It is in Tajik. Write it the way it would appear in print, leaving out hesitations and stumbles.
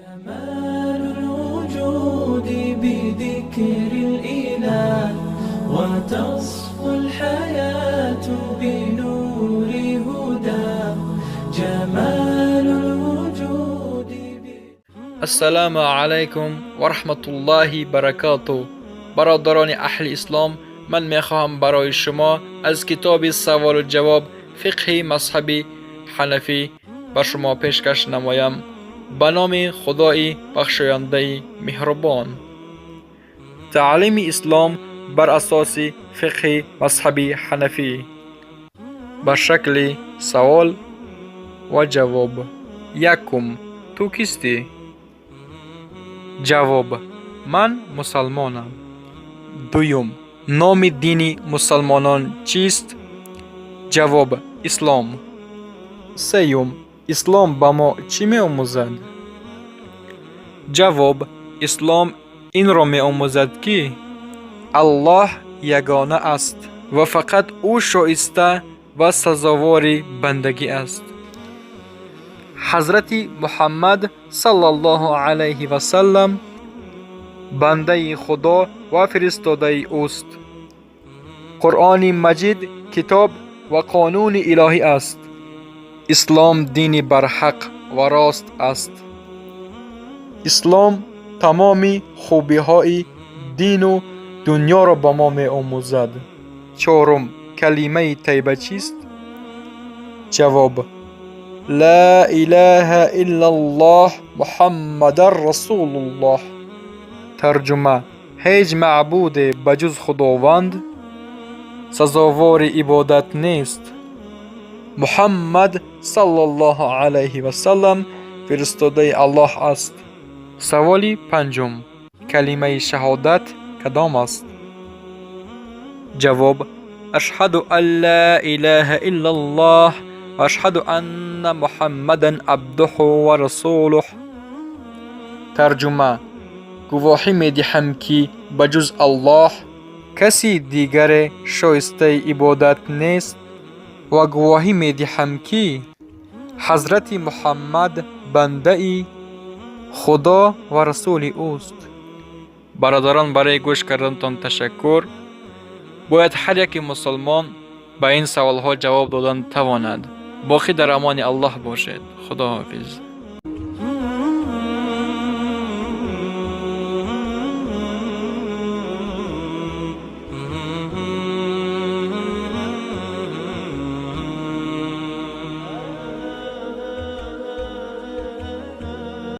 جمال الوجود بذكر الإله، وتصفو الحياة بنور هدى. جمال الوجود. Ассалому алайкум ва раҳматуллоҳи баракоту. Бародарони аҳли ислом, ман мехоҳам барои шумо аз китоби «Саволу ҷавоб: фиқҳи мазҳаби ҳанафӣ» ба шумо пешкаш намоям. Ба номи Худои бахшояндаи меҳрубон. Таълими ислом бар асоси фиқҳи мазҳаби ҳанафӣ ба шакли савол ва ҷавоб. Якум: ту кистӣ? Ҷавоб: ман мусалмонам. Дуюм: номи дини мусалмонон чист? Ҷавоб: ислом. Сеюм: ислом ба мо чӣ меомӯзад? Ҷавоб: ислом инро меомӯзад, ки Аллоҳ ягона аст ва фақат ӯ шоиста ва сазовори бандагӣ аст. Ҳазрати Муҳаммад саллаллоҳу алайҳи васаллам бандаи Худо ва фиристодаи ӯст. Қуръони Маҷид китоб ва қонуни илоҳӣ аст. Ислом дини барҳақ ва рост аст. Ислом тамоми хубиҳои дину дунёро ба мо меомӯзад. Чорум: калимаи тайба чист? Ҷавоб: ла илаҳа иллаллоҳ, Муҳаммадан расулуллоҳ. Тарҷума: ҳеҷ маъбуде ба ҷуз Худованд сазовори ибодат нест. Муҳаммад саллаллоҳу алайҳи васаллам фиристодаи Аллоҳ аст. Саволи панҷум: калимаи шаҳодат кадом аст? Ҷавоб: ашҳаду ан ла илаҳа иллаллоҳ ва ашҳаду анна Муҳаммадан абдуҳу ва расулуҳ. Тарҷума: гувоҳӣ медиҳам, ки ба ҷуз Аллоҳ каси дигаре шоистаи ибодат нест, ва гувоҳӣ медиҳам, ки ҳазрати Муҳаммад бандаи Худо ва расули ӯст. Бародарон, барои гӯш карданатон ташаккур. Бояд ҳар яке мусулмон ба ин саволҳо ҷавоб додан тавонад. Боқӣ дар амони Аллоҳ бошед. Худоҳофиз.